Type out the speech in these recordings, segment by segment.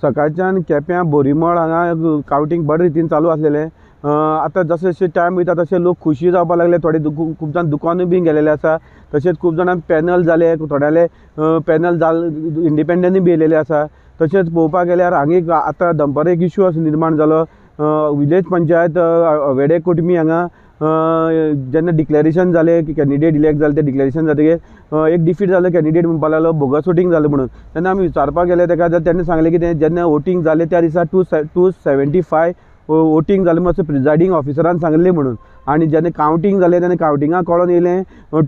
सकाळच्यान केप्यां बोरीमळ हांगा कावंटींग बरे रितीन चालू आसलेलें. आतां जशें जशें टायम वयता तशें लोक खुशी जावपाक लागले. थोडे खूब जाण दुकानूय बी गेलेले आसा. तशेंच खूब जाणांक पॅनल जाले, थोड्याले पॅनल जाल इंडिपेंडंटूय बी येयलेले आसा. तशेंच पळोवपाक गेल्यार हांगा आतां दनपार एक इशू असो निर्माण जालो. विलेज पंचायत वेडे कुटमी हांगा जेन्ना डिक्लेरेशन जालें की कॅन्डिडेट इलेक्ट जाले, तें डिक्लेरेशन जातकीर एक डिफीट जालो कॅन्डिडेट म्हणपाक लागलो बोगस वोटींग जालें म्हणून. तेन्ना आमी विचारपाक गेले तेका, जाल्यार तेणें सांगलें की तें जेन्ना वोटींग जालें त्या दिसा 275 वोटींग जालें म्हणून प्रिजायडींग ऑफिसरान सांगलें म्हणून. आनी जेन्ना कावंटींग जालें तेन्ना कावंटिंगाक कळोन येयलें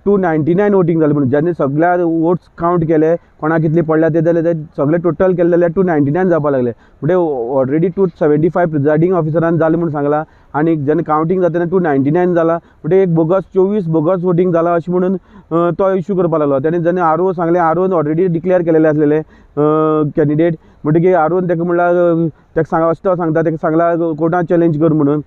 299 वोटींग जालें म्हणून. जेन्ना सगळ्या वोट्स कावंट केले कोणाक कितले पडल्या ते जाल्यार ते सगळे टोटल केले जाल्यार 299 जावपाक लागले. म्हणजे ऑलरेडी 275 प्रिजायडींग ऑफिसरान जालें म्हणून सांगलां आनी जेन्ना कावंटींग जाता तेन्ना 299 जाला. म्हणजे एक बोगस 24 बोगस वोटींग जाला अशें म्हणून तो इशू करपाक लागलो. तेणें जेन्ना आर ओ सांगलें, आर ओन ऑलरेडी डिक्लेअर केलेले आसलेले कॅन्डिडेट, म्हणटकीर आर ओन तेका म्हणल्यार तेका सांग अशें सांगता, तेका सांगला कोर्टान चॅलेंज कर म्हणून.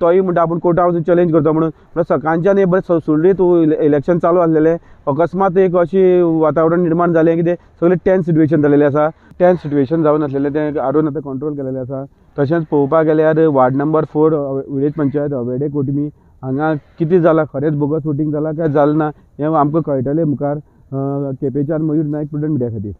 तोय म्हणटा आपूण कोर्टा वचून चॅलेंज करता म्हणून. म्हणल्यार सकाळच्यान हें बरें सुरळीत इलेक्शन चालू आसलेलें. अकस्मात एक अशी वातावरण निर्माण जालें की तें सगळें टेन्स सिट्युएशन जालेलें आसा. टेन्स सिट्युएशन जावन आसलेलें तें आर ओन आतां कंट्रोल केलेलें आसा. तशेंच पळोवपाक गेल्यार वार्ड नंबर 4 विलेज पंचायत वेडे कोटमी हांगा कितें जालां, खरेंच बोगस वोटींग जालां काय जालें ना हें आमकां कळटलें मुखार. केपेंच्यान मयूर नायक, प्रुडंट मिडिया खातीर.